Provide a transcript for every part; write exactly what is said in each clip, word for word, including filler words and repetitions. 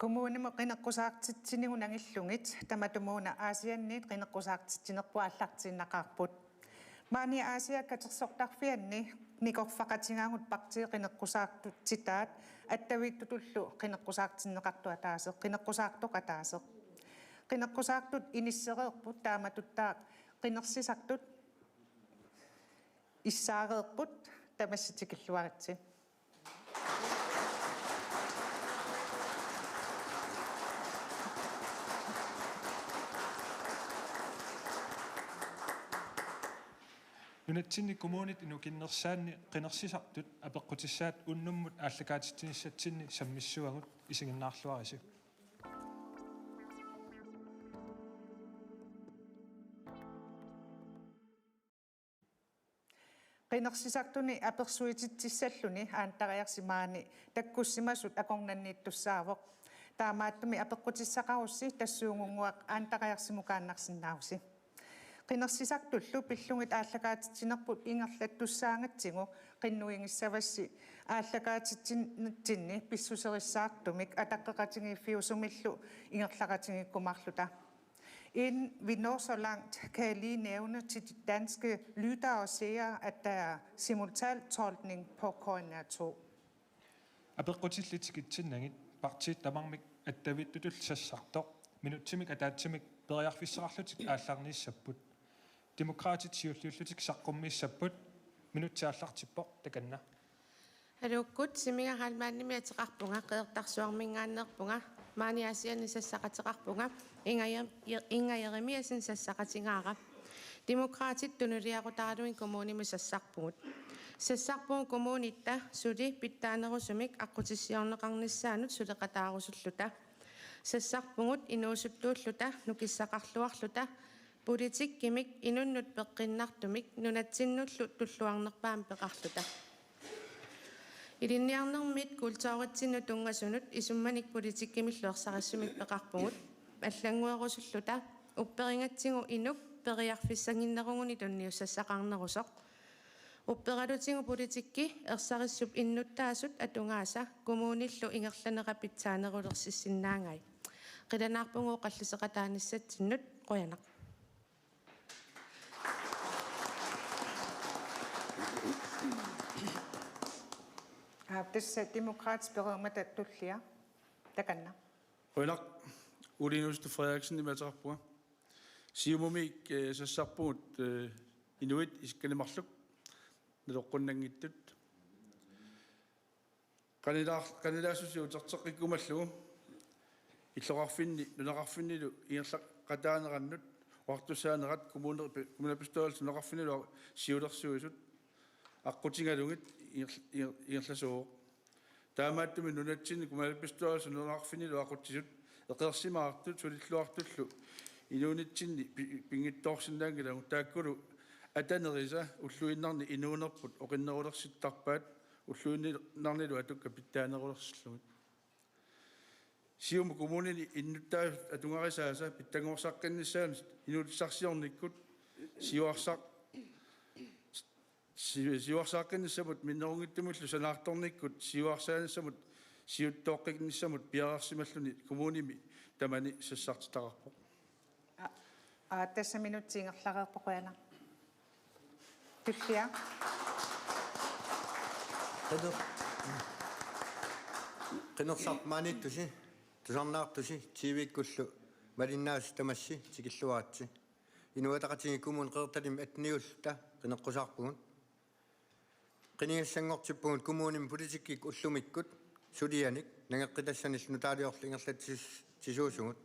Kommunimut qineqqusaartitsinigut angillugit tamatumuuna Aasianniit qineqqusaartitsinerput aallartiinnaqaarput. Maani Aasiaat katersortarfianni nikorfaqatigaagut partiit qineqqusaartitsitaat attavittutullu qineqqusaartinneqartut ataaseq, qineqqusaartoq ataaseq. Qineqqusaartut inissereerput taamatuttaaq qinersisartut issaareerput, tamassi tikilluaritsi. Nunatsinni kommunit inukinnersaanni qinersisartut apeqqutissaat unnummut aallakaatitsinissatsinni sammissavagut, isiginnaarluarisi. Qinersisartuni apersuititsissalluni Aantariarsi maani takkussimasut akornanniittussaavoq. Taamaattumik apeqqutissaqarussi tassuugunnguaq Aantariarsimukaannarsinnaavusi. Qinersisartullu pillugit aallakaatitsinerput ingerlattussaagatsigu qinnuigissavassi aallakaatitsinitsinni pissuserissaartumik ataqqeqatigiiffiusumillu ingerlaqatigiikkumaarluta. Inden vi når så langt, kan jeg lige nævne til de danske lyttere og seere, at der er simultantolkning på K N R to. Apeqqutillit tikitsinnagit partiit tamarmik attavittutulli sassartoq minutsimik ataatsimik periarfissaqarlutik aallarniissapput. Demokraatit siulliullutik saqqummiissapput. Minutsi aallartippoq, takanna. Aluukkut, Simiga Heilmannimik ateqarpunga, Qeqertarsuarminngaanneerpunga, maani Aasianni sassaqateqarpunga, Inger Jer-, Inger Jeremiassen sassaqatigaara. Demokraatit tunuliaqutaralugit kommunimut sassarpugut. Sassarpugut kommunitta suli pitsaanerusumik aqqutissiorneqarnissaanut suleqataarusulluta. Sassarpugut inuusuttuulluta nukissaqarluarluta, politikkimik inunnut peqqinnartumik nunatsinnullu tulluarnerpaamik peqarluta. Ilinniarnermit kulturitsinnut tunngasunut isummanik politikkimillu ersarissumik peqarpugut, allannguerusulluta upperigatsigu inuk periarfissanginneruguni tunniussassaqarnerusoq. Upperalutigu politikki ersarissup innuttaasut atugaasa kommunillu ingerlanera pitsaanerulersissinnaagami. Qilanaarpugut oqalliseqataanissatsinnut, qujanaq. Aap, tassa Demokraatit pereermata tullia, takanna. Qujanaq, Ole Inuusuttut Frederiksenimik ateqarpunga. Siumumit, eh, sassarpugut, eh, inuit isikkanik marluk naleqqunnanngitsut. Qanilaar-, qanilaassuseq uterteqqikkumallugu illoqarfinni nunaqarfinnilu ingerlaqataanerannut oqartussaanerat kommune-, kommunalbestyrelsi nunaqarfinnilu siulersuisut aqqutigalugit inger-, inger-, ingerlasuuvoq. Taamaattumik nunatsinni kommunalbestyrelsi nunaqarfinnilu aqutsisut eqeersimaartut sulilluartullu inuunitsinni pi-, pinngitsoorsinnaanngilagut, taakkulu atanerisa ulluinnarni inuunerput oqinnerulersittarpaat, ulluinnarnilu atukkat pitsaanerulersillugit. Siumup kommunini innuttaasut atugarisaasa pitsanngorsaaqqinnissaanut inuutissarsiornikkut siuarsaq-, si-, siuarsaaqqinnissamut minnerunngitsumillu sanaartornikkut siuarsaanissamut siuttooqqinnissamut piareersimalluni kommunimi tamani sassartitaqarpoq. Aa, aa, tassa minutsi ingerlareerpoq, qujanaq. Tullia. Qiner-, qinersisartut maaniittusi, tusarnaartusi, T V-kkullu malinnaasi, tamassi tikilluaritsi. Inuit Ataqatigiit Kommune Qeqertalimmi atteniulluta qineqqusaarpugut. Qinigassanngortippugut kommunimi politikkikkut ullumikkut sulianik nangeqqitassanillu nutaaliorluta ingerlatsisuusugut.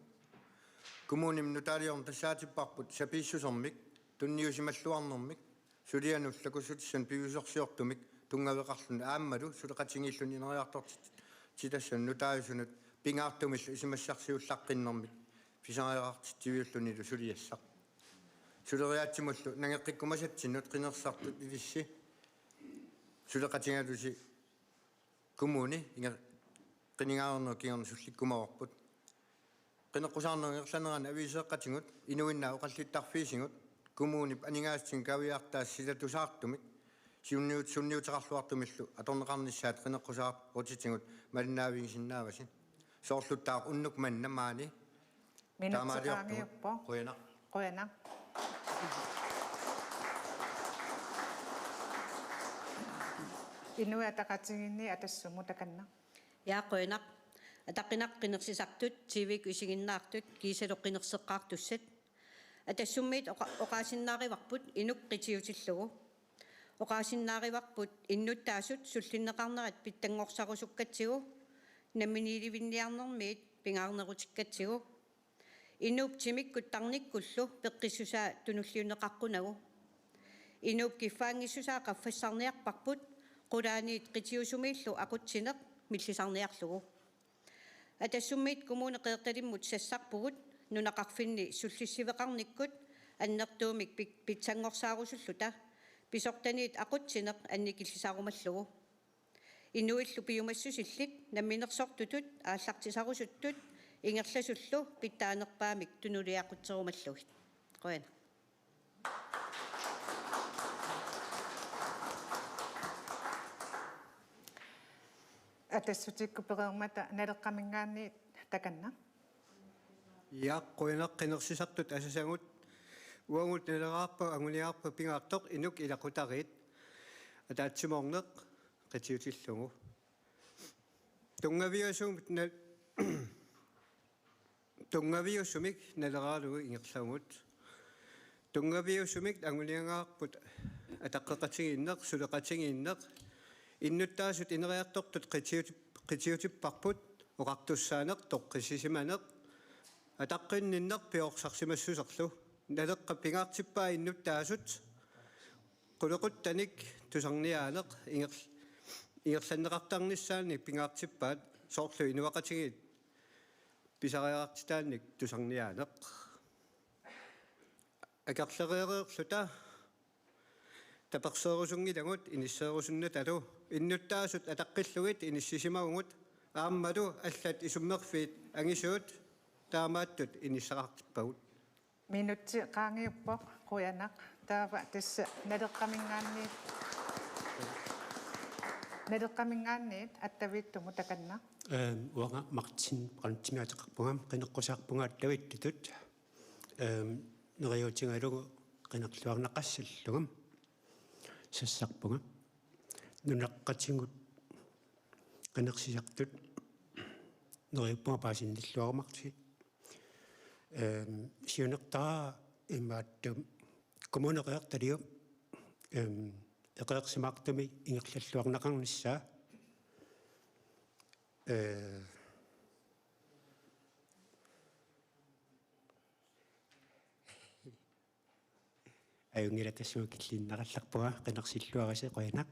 Kommunimi nutaaliorneq tassaatipparput sapiissusermik, tunniusimalluarnermik, sulianullu takussutissanut piviusorsiortumik tunngaveqarluni aammalu suleqatigiilluni ineriartortitassanut nutaajusunut pingaartumillu isumassarsiullaqqinnermik pisariaqartitsiviullunilu suliassaq. Suleriaatsimullu nangeqqikkumasatsinnut qinersisartut ilissi suleqatigalusi kommuni inger-, qinigaanermut kingorna sullikkumavarput. Qineqqusaarnerup ingerlanerani aviiseeqqatigut, inuinnaat oqallittarfiisigut, kommunip aningaasatigut kaaviiaartaasa silatusaartumik sunniut-, sunniuteqarluartumillu atorneqarnissaat qineqqusaarutitigut malinnaavigisinnaavasi. Soorlu taava unnuk manna maani. Minutsi taamaaliortugut. Qaangiuppoq. Qujanaq. Qujanaq. Inuit Ataqatigiinni Atassummu takanna. Ja, qujanaq. Ataqqinaq qinersisartut, T V-kkut isiginnaartut, kiisalu qinerseqqaartussat. Atassummiit oqa-, oqaasinnaarivarput inuk qitiutillugu. Oqaasinnaarivarput innuttaasut sullinneqarnerat pitsanngorsaarusukkatsigu, namminiilivinniarnermiit pingaarnerutikkatsigu. Inuup timikkut tarnikkullu peqqissusaa tunulliunneqaqqunagu. Inuup kiffaanngissusaa qaffassarniarparput, qulaaniit qitiusumiillu aqutsineq millisarniarlugu. Atassummiit Kommune Qeqertalimmut sassarpugut nunaqarfinni sullissiveqarnikkut annertuumik pi-, pitsanngorsaarusulluta, pisortaniit aqutsineq annikillisarumallugu. Inuillu piumassusillit namminersortutut aallartisarusuttut ingerlasullu pitsaanerpaamik tunuliaqutsirumallugit. Qujanaq. Atassutikkut pereermata Naleqqaminngaanniit takanna. Ja, qujanaq qinersisartut asasagut. Uagut naleraarpagut anguniagarput pingaartoq inuk ilaqutariit ataatsimoorneq qitiutillugu. Tunngaviusumik na-, tunngaviusumik naleraarlugu ingerlavugut. Tunngaviusumik anguniagarput ataqqeqatigiinneq, suleqatigiinneq, innuttaasut ineriartortut qitiut-, qitiutipparput, oqartussaaneq, toqqissisimaneq, ataqqinninneq piorsarsimassuserlu. Naleqqap pingaartippaa innuttaasut qulequttanik tusarniaaneq, inger-, ingerlanneqartarnissaannik pingaartippaat, soorlu inuiaqatigiit pisariaqartitaannik tusarniaaneq. Akerleriareerluta taperseerusunngilagut inisseerusunnatalu, innuttaasut ataqqillugit inissisimavugut, aammalu allat isummerfiit angisuut taamaattut inissaqartippagut. Minutsi qaangiuppoq, qujanaq. Taava tassa Naleqqaminngaanniit, Naleqqaminngaanniit Attaviittumut takanna. Ehm, uanga Martin Brandtimik ateqarpunga, qineqqusaarpunga Attaviittutut. Ehm, neriuutigalugu qinerluarneqassallunga sassarpunga. Nunaqqatigut qinersisartut neriuppunga paasinnilluarumaartusi. Ehm, siunertara imaattumik Kommune Qeqertaliup, ehm, eqeersimaartumik ingerlalluarneqarnissaa. Eh, ajunngilaq, tassunga killiinnarallarpunga, qinersilluarisi, qujanaq.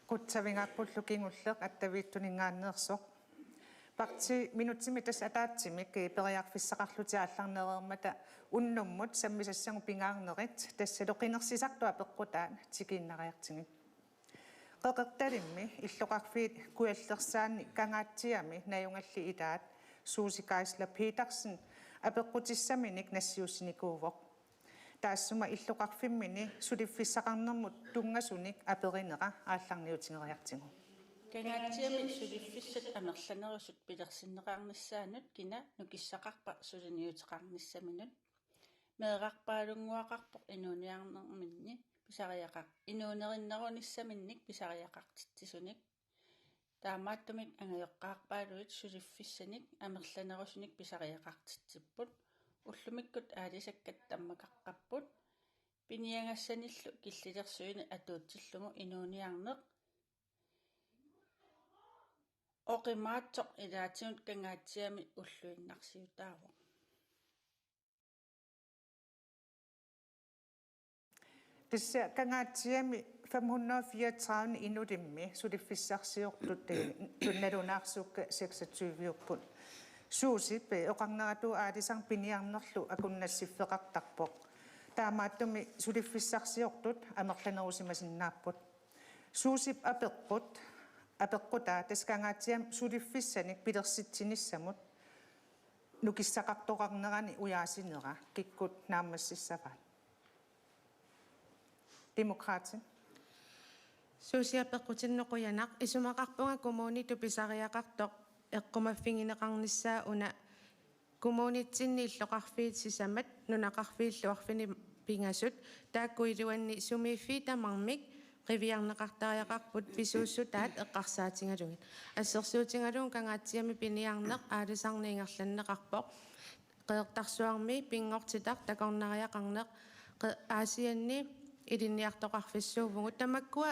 Qutsavigaarpullu kingulleq Attaviittuninngaanneersoq. Partii minutsimik tassa ataatsimik, eh, periarfissaqarlutik aallarnereermata unnummut sammisassagut pingaarnerit, tassalu qinersisartut apeqqutaat tikiinnariartigit. Qeqertalimmi illoqarfiit Kujallersaanni Kangaatsiami najugallit ilaat Susie Geisler Petersen apeqqutissaminik nassiussinikuuvoq. Taassuma illoqarfimmini suliffissaqarnermut tunngasunik aperinera aallarniutigeriartigu. Kangaatsiami suliffissat amerlanerusut pilersinneqarnissaannut kina nukissaqarpa suliniuteqarnissaminut? Meerarpaalunnguaqarpoq inuuniarnerminni pisariaqar-, inuunerinnerunissaminnik pisariaqartitsisunik. Taamaattumik angajoqqaarpaaluit suliffissanik amerlanerusunik pisariaqartitsipput. Ullumikkut aalisakkat tammakaqqapput. Piniagassanillu killilersuineq atuutsillugu inuuniarneq oqimaatsoq ilaatigut Kangaatsiami ulluinnarsiutaavoq. Tassa Kangaatsiami fem hundrede og fireogtredive inulimmi suliffissarsiortut, eh, nalunaarsuukkat seksogtyve-upput. Susie, eh, oqarneratuut aalisarneq piniarnerlu akunnassiffeqartarpoq. Taamaattumik suliffissarsiortut amerlanerusimasinnaapput. Susiep apeqqut, apeqqutaa tassa Kangaatsiami suliffissanik pilersitsinissamut nukissaqartoqarnerani ujaasinera kikkut naammassissavaat? Demokraatit. Suusiaq peqqutinnut qujanaq. Isumaqarpunga kommunitut pisariaqartoq eqqumaffigineqarnissaa una kommunitsinni illoqarfiit sisamat nunaqarfiillu arfineq-pingasut taakku iluanni sumiiffiit tamarmik qiviarneqartariaqarput pisuussutaat eqqarsaatigalugit. Assersuutigalugu Kangaatsiami piniarneq aalisarneq ingerlanneqarpoq. Qeqertarsuarmi pinngortitaq takornariaqarneq qe-, Aasianni ilinniartoqarfissuuvugut. Tamakkua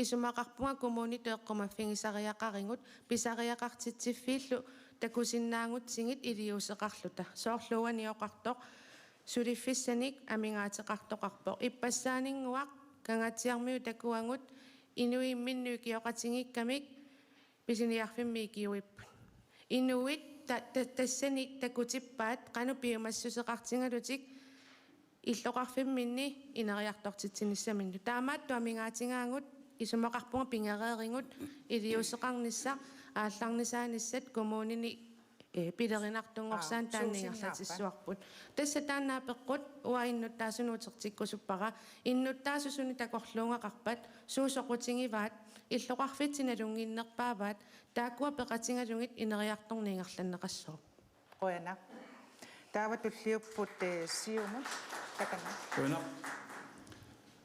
isumaqarpunga kommunitut eqqumaffigisariaqarigut pisariaqartitsiffiillu takusinnaagutsigit iliuuseqarluta. Soorlu uani oqartoq suliffissanik amigaateqartoqarpoq. Ippassaaninnguaq Kangaatsiarmiut takuagut inuit imminnut ikioqatigiikkamik pisiniarfimmi ikiuipput. Inuit ta-, ta-, tassani takutippaat qanoq piumassuseqartigalutik illoqarfimminni ineriartortitsinissaminnut. Taamaattoq amigaatigaagut isumaqarpunga pigereerigut iliuuseqarnissaq aallarnisaanissat kommunini, eh, pilerinartunngorsaat. Aa, taanna suusinnaappat. Ingerlatissuarput. Tassa taanna apeqqut uanga innuttaasunut utertikkusuppara. Innuttaasut suni takorluugaqarpat, suut soqutigivaat, illoqarfitsi nalunnginnerpaavaat, taakkua peqatigalugit ineriartorneq ingerlanneqassooq. Qujanaq. Taava tulliupput, eh, Siumut. Takanna. Qujanaq.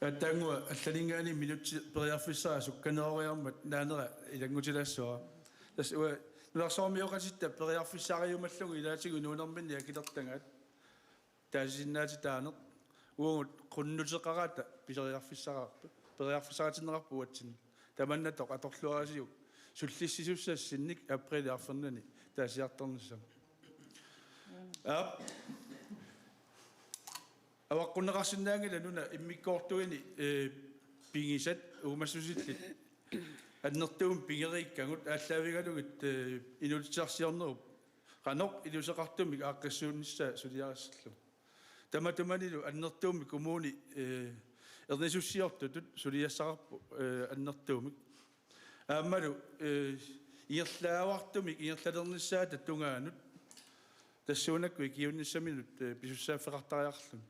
Aatsaannguaq allaninngaanniit minutsit periarfissara sukkaneroriarmat naanera ilanngutilaassavara. Tassa uanga nunarsuarmioqatitta periarfissariumallugu ilaatigut inuunerminni akilertagaat taasisinnaatitaaneq. Uagut qunnuteqaratta pisariarfissaraarput, periarfissaqartinneqarpoq uatsinni. Tamannatoq atorluarisiuk sullissisussassinnik aprilip arfernanni taasiartornissamut. Aap. Avaqqunneqarsinnaanngilaq nuna immikkoortuini, eh, pigisat uumassusillit annertuumik pigeriikkagut aallaavigalugit, eh, inuutissarsiornerup qanoq iliuuseqartumik aaqqissuunnissaa suliarissallugu. Tamatumanilu annertuumik kommuni, eh, ernisussiortutut suliassaqarpoq, eh, annertuumik. Aammalu, eh, ingerlaavartumik ingerlalernissaata tungaanut tassuunakkut ikiuinnissaminut, eh, pisussaaffeqartariaqarluni.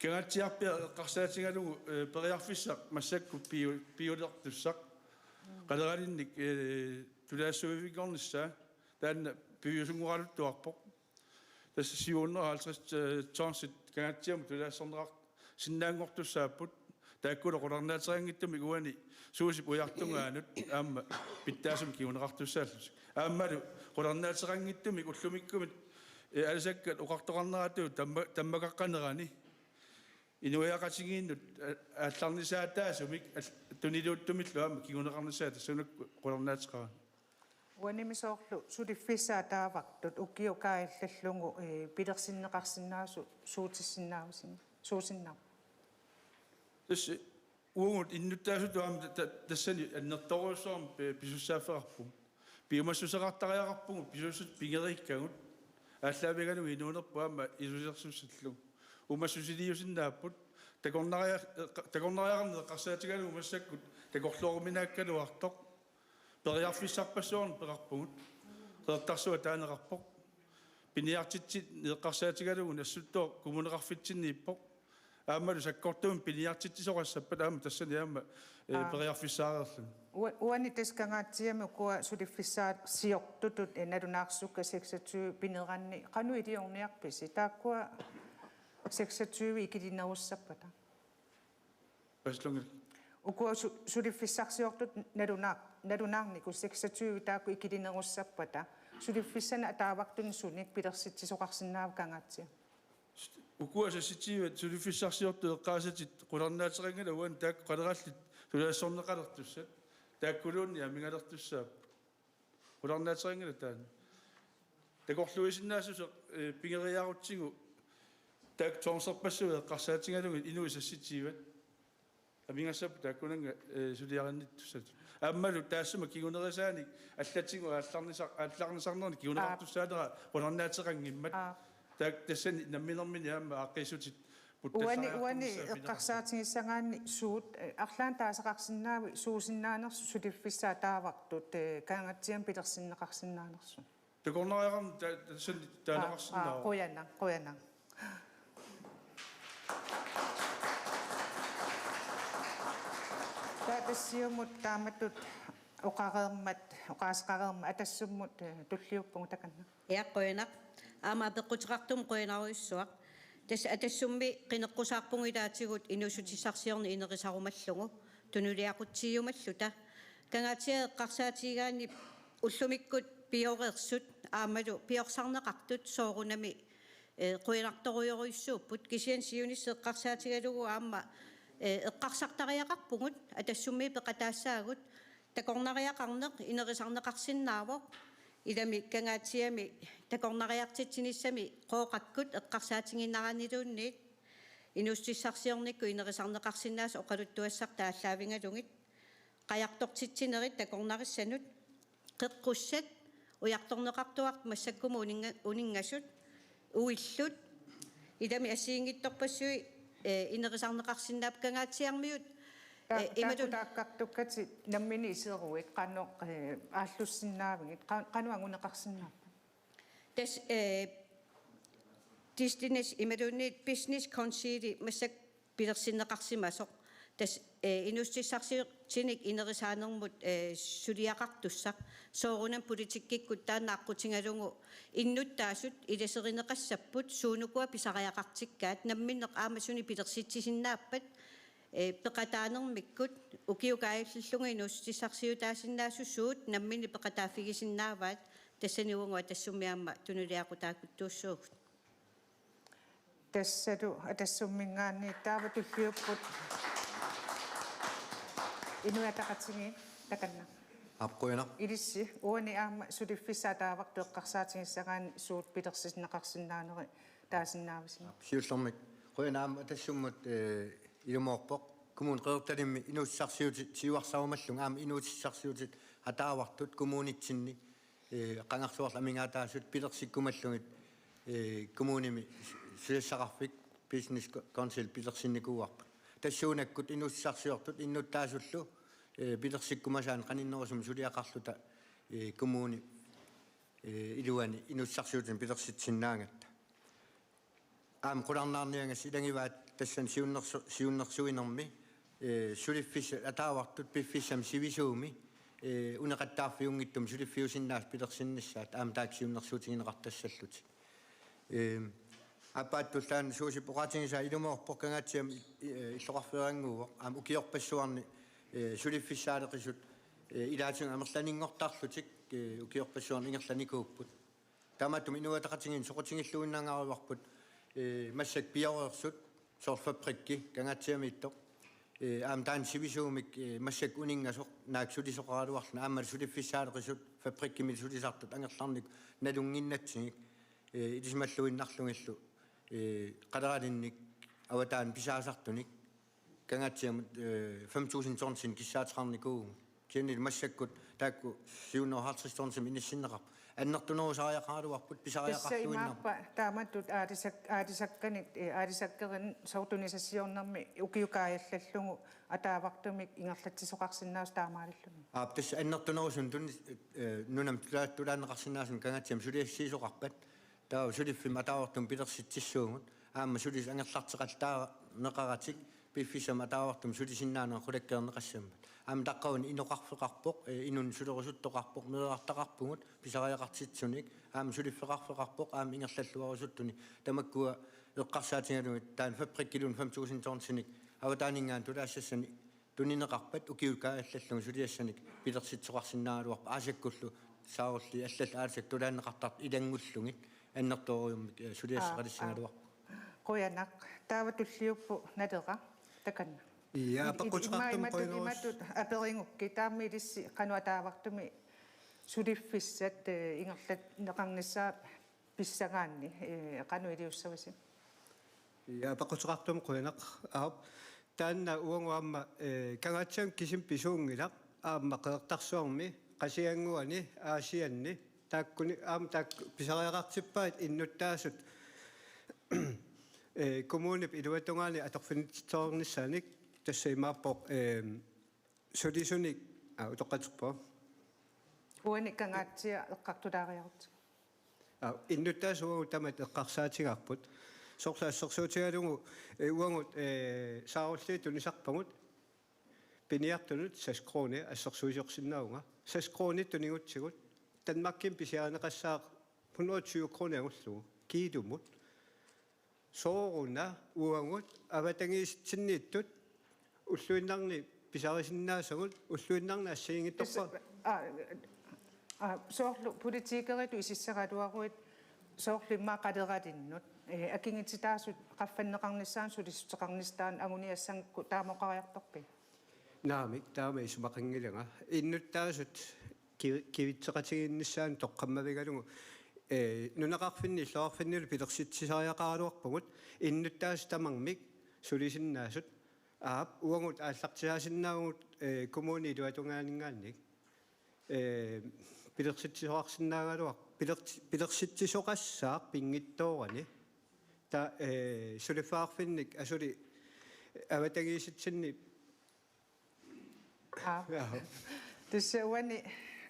Kangaatsiarpiaq eqqarsaatigalugu, eh, periarfissaq massakkut piu-, piulertussaq. Qaleralinnik, eh, tulaassuivinngornissaa taanna piviusunngoraluttuarpoq. Tassa syv hundrede og halvtreds, eh, tonsit Kangaatsiamut tulaassorneqarsinnaanngortussaapput. Taakkulu qularnaateqanngitsumik uani Suusip ujartungaanut aamma pitsaasumik kinguneqartussaallutik. Aammalu qularnaateqanngitsumik ullumikkumit, eh, aalisakkat oqartoqarneratut tamma-, tammakaqqanerani inuiaqatigiinnut, eh, aallarnisaataasumik al-, tuniluuttumillu aamma kinguneqarnissaa tassuunakkut qularnaateqarani. Uanimi soorlu suliffissaat taavartut ukiut kaajallallugu, eh, pilersinneqarsinnaasut suutissinnaavusi-, suusinnaapput? Tassa uagut innuttaasutut aamma ta-, ta-, tassani annertoorujussuarmik pi-, pisussaaffeqarpugut. Piumassuseqartariaqarpugut pisuussutut pigeriikkagut aallaavigalugu inuunerput aamma ilusilersussillugu. Uumassusiliusinnaapput takornaria-, takornariaqarneq eqqarsaatigalugu massakkut takorlooruminaakkaluartoq. Periarfissarpassuarnik peqarpugut. Qeqertarsuaq taaneqarpoq. Piniartitsinni eqqarsaatigalugu Nassuttooq kommuneqarfitsinniippoq. Aammalu sakkortuumik piniartitsisoqassappat aamma tassani aamma, eh, Aa. periarfissaareerluni. Ua-, uani tassa Kangaatsiami ukua suliffissaasiortutut, eh, nalunaarsukkat seksogtyve pineranni qanoq iliorniarpisi? Taakkua seksogtyve ikilinerussappata. Paslungil. Ukua su-, suliffissarsiortut nalunaar-, nalunaarnikut seksogtyve taakku ikilinerussappata. Suliffissanik ataavartunik sunik pilersitsisoqarsinnaava Kangaatsiami? Ukua seksogtyve suliffissarsiortut eqqaasatit qularnaateqanngilaq uani taakku qalerallit tulaassorneqalertussat. Taakkuluunniit amigalertussaapput. Qularnaateqanngilaq taanna. Takorluuisinnaassuseq, eh, pigeriarutsigu taakku tonserpassuit eqqarsaatigalugit inuit seksogtyve. Amigassapput taakkunannga, eh, suliarinnittussatut. Aammalu taassuma kingunerisaanik allatigut aallarnisa-, aallarnisarnerni kinguneqartussaanera qularnaateqanngimmat. Aa. Taak-, tassani namminermini aamma aaqqiissutit Uani, uani puttassariartornissaat pineqarpoq. Eqqarsaatigissagaanni suut, eh, arlaannik taasaqarsinnaavit suusinnaanersut suliffissaat taavartut, eh, Kangaatsiami pilersinneqarsinnaanersut? Takornariaqarneq ta-, tassani taaneqarsinnaavoq. Aa, aa, qujanaq, qujanaq. Siumut taamatut oqareermat, oqaaseqareermat Atassummut, eh, tulliuppugut takanna. Ja, qujanaq. Aamma apeqquteqartumik qujanarujussuaq. Tassa Atassummi qineqqusaarpugut ilaatigut inuussutissarsiorneq inerisarumallugu tunuliaqutsiumalluta. Kangaatsiaq eqqarsaatigigaanni ullumikkut pioreersut aammalu piorsarneqartut soorunami, eh, qujanartorujorujussuupput, kisianni siunissaq eqqarsaatigalugu aamma, eh, eqqarsartariaqarpugut Atassummi peqataassaagut, takornariaqarneq inerisarneqarsinnaavoq, ilami Kangaatsiami takornariartitsinissami Qooqakkut eqqarsaatigineqarnilluunniit inuussutissarsiornikkut inerisarneqarsinnaasoq oqaluttuassartaa aallaavigalugit, qajartortitsinerit takornarissanut, qeqqussat ujartorneqartuartut massakkumut uninga-, uningasut, uillut, ilami assigiinngitsorpassuit, eh, inerisarneqarsinnaapput Kangaatsiarmiut, Ta-, eh, imatut- taakku taakkartukkatit nammineq iseruit qanoq, eh, aallussinnaavigit, qa-, qanoq anguneqarsinnaapput? Tassa, eh, Distance imaluunniit Business Councili massakkut pilersinneqarsimasoq. Tassa, eh, inuussutissarsiutinik inerisaanermut, eh, suliaqartussaq. Soorunami politikkikkut taanna aqqutigalugu innuttaasut ilaserineqassapput suunukua pisariaqartikkaat, namminneq aamma sunik pilersitsisinnaappat, eh, peqataanermikkut ukiut kaajallallugu inuussutissarsiutaasinnaasut suut namminneq peqataaffigisinnaavaat, tassani uagut Atassummi aamma tunuliaqutaakuttuussuugut. Tassalu Atassumminngaanniit taava tulliupput Inuit Ataqatigiit takanna. Aap, qujanaq. Ilissi uani aamma suliffissaq ataavartoq eqqarsaatigissagaanni suut pilersinneqarsinnaaneri taasinnaavisigut? Aap, siullermik. Qujanaq aamma Atassummut, eh, ilumoorpoq. Kommune Qeqertalimmi inuussutissarsiutit siuarsarumallugit aamma inuussutissarsiutit ataavartut kommunitsinni, eh, qangarsuarlu amigaataasut pilersikkumallugit, eh, kommunimi su-, susassaqarfik Business Co-, Council pilersinnikuuarput. Tassuunakkut inuussutissarsiortut innuttaasullu, eh, pilersikkumasaannik qaninnerusumik suliaqarluta, eh, kommuni, eh, iluani inuussutissarsiutinik pilersitsisinnaagatta. Aamma qularnaarniagassat ilagivaat tassani siunnersu-, siunnersuinermi, eh, suliffissat ataavartut piffissami sivisuumi, eh, uneqattaarfiunngitsumik suliffiusinnaasut pilersinnissaat aamma taakku siunnersuutigineqartassallutik. Eh, aappaattut taanna Suusip oqaatigisaa ilumoorpoq Kangaatsiami, eh, illoqarfeerannguuvoq aamma ukiorpassuarni, eh, suliffissaaleqisut, eh, ilaatigut amerlaninngortarlutik, eh, ukiorpassuarni ingerlanikuupput. Taamaattumik Inuit Ataqatigiinni soqutigilluinnangaruarput, eh, massakkut pioreersut, soorlu fabrikki Kangaatsiamiittoq. Eh, aamma taanna sivisuumik, eh, massakkut uninngasoq naak sulisoqaraluarluni aammalu suliffissaaleqisut fabrikkimi sulisartut angerlarnikut nalunnginnatsigik, eh, ilisimalluinnarlugillu, eh, qaleralinnik avataani pisaasartunik Kangaatsiamut, eh, fem tusind tonsinik kissaateqarnikuuvugut. Kisianni massakkut taakku syv hundrede og halvtreds tonsimik inissinneqarput. Annertunerusariaqaraluarput. Tassa pisariaqartuinnarput. Imaappa taamatut aalisak-, aalisakkanik, eh, aalisakkerinik soorlu tunisassiornermi ukiut kaajallallugu ataavartumik ingerlatsisoqarsinnaasut taamaalilluni. Aap, tassa annertunerusunik tun-, eh, nunami tula-, tulaanneqarsinnaasunik Kangaatsiami suliassiisoqarpat. Taava suliffimmi ataavartumik pilersitsissuugut. Aamma sulisut angerlarteqartaaneqaratik piffissami ataavartumik sulisinnaanerat qulakkeerneqassammat. Aamma taqqavani inoqarfeqarpoq, eh, inunnik sulerusuttoqarpoq, meerartaqarpugut, pisariaqartitsunik, aamma suliffeqarfeqarpoq, aamma ingerlalluarusuttunik. Tamakkua eqqarsaatigalugit taanna fabrikkiluunniit fem tusind tonsinik avataaninngaanniit tulaassassanik tunineqarpat ukiut kaajallallugu suliassanik pilersitsisoqarsinnaagaluarpat aasakkullu saarulliit allallu aalisakkat tulaanneqartartut ilanngullugit annertoorujussuarmik, eh, suliassaqalissigaluarput. Aa, aa. Qujanaq. Taava tulliuppoq Naleraq takanna. Ja, i-, i-, apeqquteqartumik ima-, imatut, qujanarujus-, imatut aperigukkit taama ilissi qanoq ataavartumik suliffissat, eh, ingerlanneqarnissaat pissagaanni, eh, qanoq iliussavisi? Ja, apeqquteqartumik qujanaq. Aap. Taanna uagut aamma, eh, Kangaatsiami kisimi pisuunngilaq, aamma Qeqertarsuarmi, Qasigiannguani, Aasianni, taakkuni aamma taakku pisariaqartippaat innuttaasut, eh, kommunip iluatungaani atorfinitsitsoornissaanik, tassa imaappoq, eh, sulisunik, aa, utoqqatserpunga. Uani Kangaatsiaq eqqartulaariartigu. Aa, innuttaasut uagut tamatta eqqarsaatigaarput. Soorlu assersuutigalugu, eh, uagut, eh, saarulliit tunisarpagut. piniartunut seks kroner assersuusiorsinnaavunga. Seks kroner tunigutsigu Danmarkimi pisiarineqassaaq hundrede og tyve kroner angullugu kiilumut. Sooruna uagut avatangiisitsinniittut ulluinnarni pisarisinnaasagut ulluinnarni assigiinngitsorpara. Aa, aa, soorlu politikeritut isissagaluaruit soorlu immaqa qaleralinnut, ee, akigititaasut qaffanneqarnissaannut sulissuteqarnissaanut anguniassagukku taama oqariartorpit? Naamik, taama isumaqanngilanga. Innuttaasut ki-, kivitseqatigiinnissaanut toqqammavigalugu, ee, nunaqarfinni illoqarfinnilu pilersitsisariaqaraluarpugut innuttaasut tamarmik sulisinnaasut. Aap, uagut aallartisaasinnaavugut, ee, kommunip iluatungaaninngaanniit, ee, pilersitsisoqarsinnaagaluaq-, pilersi-, pilersitsisoqassaaq pinngitsoorani. Ta-, ee, suliffeqarfinnik asuli avatangiisitsinni. Aap. Jaa. Tassa uani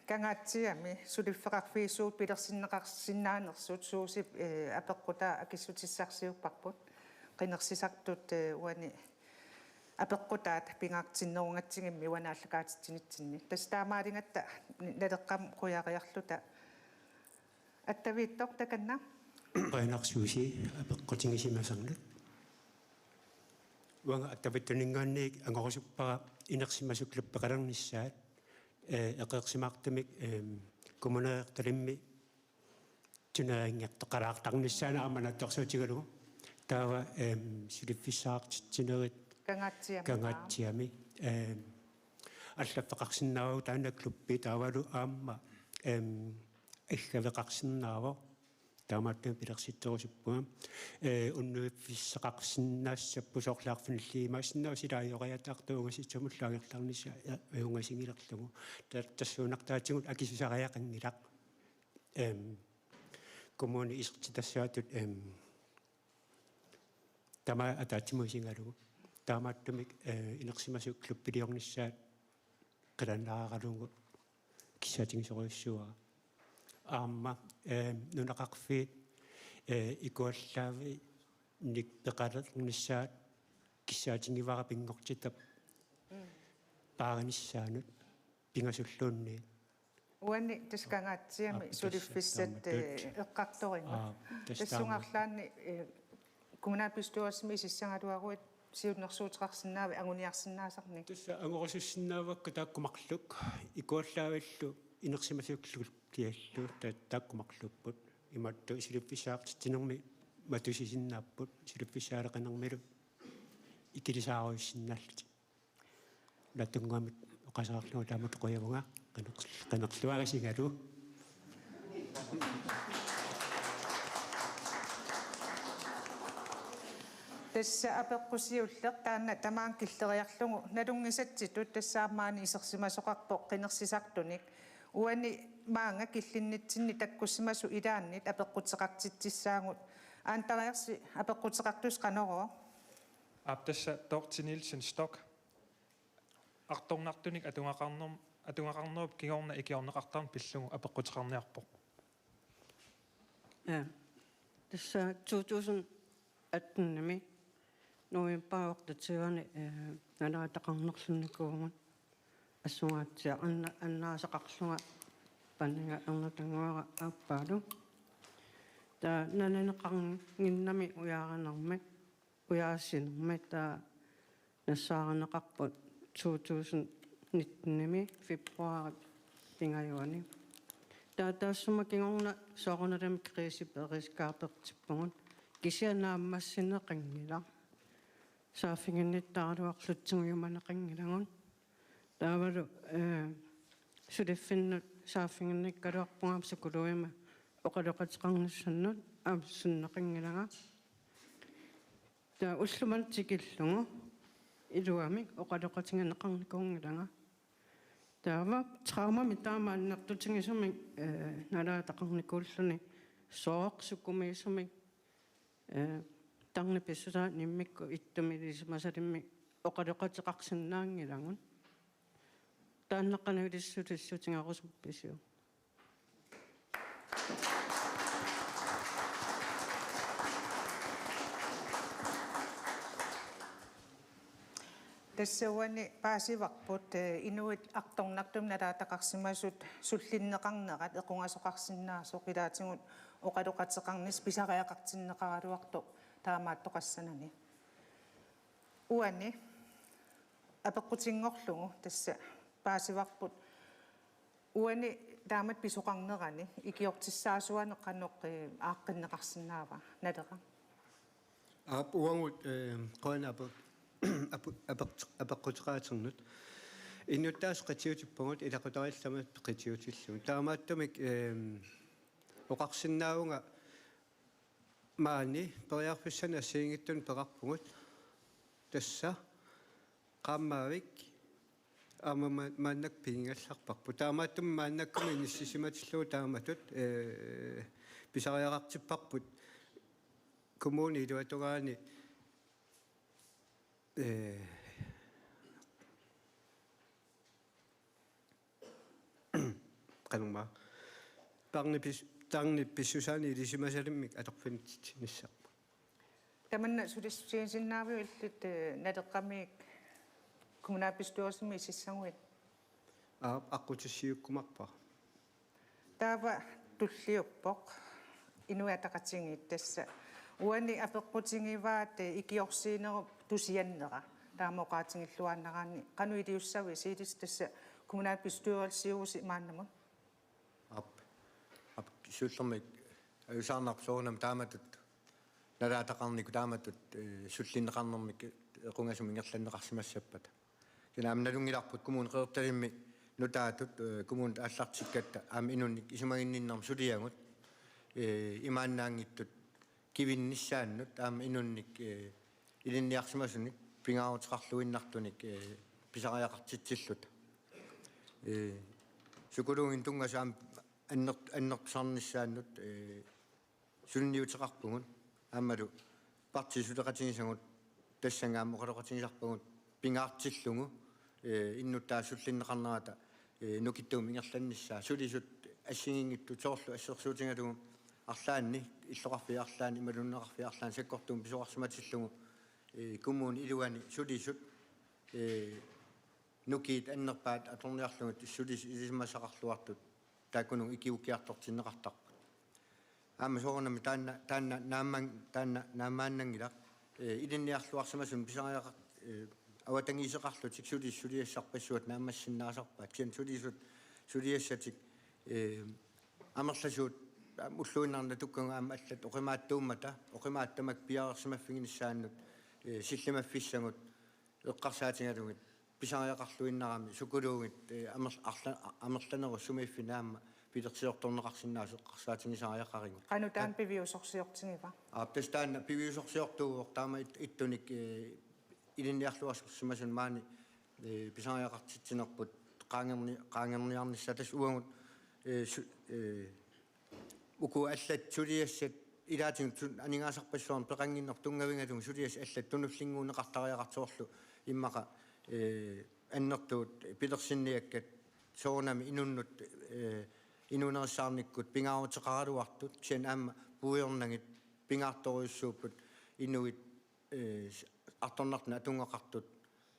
Kangaatsiami suliffeqarfiit suut pilersinneqarsinnaanersut Suusip, ee, apeqqutaa akissutissarsiupparput. Qinersisartut, ee, uani apeqqutaat pingaartinnerugatsigimmi uani aallakaatitsinitsinni. Tassa taamaaligatta Naleqqamut qujariarluta. Attaviittoq takanna. Qujanaq Suusi apeqqutigisimasannut. Uanga attaviittuninngaanniit angorusuppara inersimasukluppit peqalernissaat, ee, eqeersimaartumik, eem, kommuneqartalimmi turneringertoqalaartarnissaanut aamma naatsorsuutigalugu. Taava, eem, suliffissaqartitsinerit Kangaatsiami. Kangaatsiami. Eem, allaffeqarsinnaavagut taanna klubbi taavalu aamma, eem, aggaveqarsinnaavoq. Taamaattumik pilersitserusuppunga. Ee, unnuiffissaqarsinnaassapput soorlu arfinillit imaassinnaavoq sila ajoriataartuugassitsi sumullu angerlarnissaa, ee, ajunngasigilerlugu. Ta-, tassuunartaatigut akisusariaqanngilaq. Eem, kommuni isertitassaatut, eem, tamaat ataatsimut isigalugu. Taamaattumik, ee, inersimasut klubbiliornissaat qilanaaralugu kissaatigisorujussuuara. Aamma, ee, nunaqarfiit, ee, ikuallaavinik peqalernissaat kissaatigivara pinngortitap Mm. paarinissaanut pingasulluunniit. Uani tassa Kangaatsiami Aap, tassa suliffissat, taama ee, tut. Eqqartorinnut. Aap, tassa taama. Tassunga arlaanni, ee, kommunalbestyrelsimi isissagaluaruit siunnersuuteqarsinnaavit anguniarsinnaasarnik? Tassa angorusussinnaavakka taakku marluk ikuallaavillu inersimasuklukkut kiallu ta-, taakku marluupput. Imaattoq suliffissaqartitsinermi matusisinnaapput, suliffissaaleqinermilu ikilisaarujussinnaalluni. Natunngaammik oqasaarlugu taamatut qujavunga qineq-, qinerluarisigalugu. Tassa apeqqut siulleq taanna tamaanga killeriarlugu nalunngisatsitut tassa aamma maani isersimasoqarpoq qinersisartunik. Uani maanga killinnitsinni takkussimasut ilaannit apeqquteqartitsissaagut. Aantariarsi apeqquteqartusi qanorooq? Aap, tassa Dorthe Nielsen Stock. Artornartunik atugaqarner-, atugaqarnerup kingorna ikiorneqartarneq pillugu apeqquteqarniarpoq. Ja. Tassa to tusind attenimi novembarip otteogtyvende, øh, nalaataqarnerlunnikuuvugut assungaatsiaq anna-, annaasaqarlunga Paniga Ernutannguara aappaalu. Taava nalaneqarnginnami ujaarinermi, ujaasinermi taava nassaarineqarput to tusind nittenimi februarip pingajuani. Taava taassuma kingorna soorunalimi kriisiberedskabitippugut. Kisianni naammassineqanngilaq. Saaffiginnittaraluarlutsigu jumaneqanngilagut. Taavalu, øh, suliffinnut saaffiginnikkaluarpunga aamma psykologimut oqaloqateqarnissannut aamma sunneqanngilanga. Taava ullumimut tikillugu iluamik oqaloqatigineqarnikuunngilanga. Taava traumamik taama annertutigisumik, øh, nalaataqarnikuulluni sooq sukumiisumik, øh, tarnip pissusaanut immikkut ittumik ilisimasalimmik oqaloqateqarsinnaanngilagut. Taanna qanoq ilissi sulissutigeriarpisiuk? Tassa uani paasivarput, eh, inuit artornartumik nalaataqarsimasut sullinneqarnerat equngasoqarsinnaasoq, ilaatigut oqaloqateqarnissaq pisariaqartinneqaraluartoq taamaattoqassanani. Uani apeqqutinngorlugu tassa paasivarput uani taamatut pisoqarnerani ikiortissaasuaneq qanoq, eh, aaqqinneqarsinnaava, Naleraq? Aap, uagut, eh, qujanaq ape-, ape-, apeq-, apeqquteqaaternut. Innuttaasut qitiutippagut, ilaqutariillu tamaasa qitiutillugu. Taamaattumik, eh, oqarsinnaavunga maani periarfissanik assigiinngitsunik peqarpugut. Tassa qaammaavik aamma ma-, maannakkut pigigallarparput. Taamaattumik maannakkut inissisimatillugu taamatut, eh, pisariaqartipparput kommunip iluatungaani, eh, qanormaa, tarnip pis-, tarnip pissusaanik ilisimasalimmik atorfinitsitsinissarput. Tamanna sulissutigisinnaaviuk illit, eh, Naleqqamiit kommunalbestyrelsimi isissaguit? Aap, aqqutissiuukkumaarpara. Taava tulliuppoq Inuit Ataqatigiit, tassa uani apeqqutigivaat, eh, ikiorsiinerup tusiannera. Taama oqaatigilluinnaraanni qanoq iliussavit, Silis, tassa kommunalbestyrelsiuvusi maannamut? Aap. Aap, siullermik ajuusaarnarpoq soorunami taamatut nalaataqarnikkut taamatut, eh, sullinneqarnermik equngasumik ingerlanneqarsimassappata. Kisianni aamma nalunngilarput Kommune Qeqertalimmi nutaatut, eh, kommunit aallartikkatta aamma inunnik isumaginninnermik suliagut, eh, imaannaanngitsut kivinnissaannut aamma inunnik, eh, ilinniarsimasunik pingaaruteqarluinnartunik, eh, pisariaqartitsilluta. Eh, psykologinik tunngasut aamma anner-, annertusarnissaannut, eh, suliniuteqarpugut, aammalu partiit suleqatigisagut tassannga aamma oqaloqatigisarpagut pingaartillugu, eh, innuttaasut sullinneqarnerata, eh, nukittuumik ingerlannissaa, sulisut assigiinngitsut, soorlu assersuutigalugu arlaanni, illoqarfiit arlaanni, imaluunniit nunaqarfiit arlaanni sakkortuumik pisoqarsimatillugu, eh, kommunip iluani sulisut, eh, nukiit annerpaat atorniarlugit sulisut ilisimasaqarluartut taakkununnga ikiuukkiartortinneqartarput. Aamma soorunami taanna, taanna naamman-, taanna naammaannanngilaq, eh, ilinniarluarsimasunut pisariaqar-, eh, avatangiiseqarlutik sulisut suliassarpassuit naammassinnaasarpaat. Kisianni sulisut suliassatik, eh, amerlasuut, aamma ulluinnarni natukkagut aamma allat oqimaattuummata, oqimaatsunik piareersimaffiginissaannut, eh, sillimaffissagut eqqarsaatigalugit pisariaqarluinnarami psykologit, eh, amer-, arla-, amerlanerusut sumiiffinni aamma pilersiortorneqarsinnaasut eqqarsaatigisariaqarigut. Qanoq taanna piviusorsiortigiva? Aap, tassa taanna piviusorsiortuuvoq taama it-, ittunik, eh, ilinniarluarsimasunut maani, eh, pisariaqartitsinerput qaangerni-, qaangerniarnissaa, tassa uagut, eh, su-, eh, uku allat suliassat ilaatigut sun aningaasarpassuarnik peqannginnerput tunngavigalugu suliassat allat tunullinnguunneqartariaqartut, soorlu immaqa, eh, annertuut pilersinniakkat soorunami inunnut, eh, inuunerissaarnikkut pingaaruteqaraluartut, kisianni aamma puigornagit pingaartorujussuupput inuit, eh, artornartunik atugaqartut,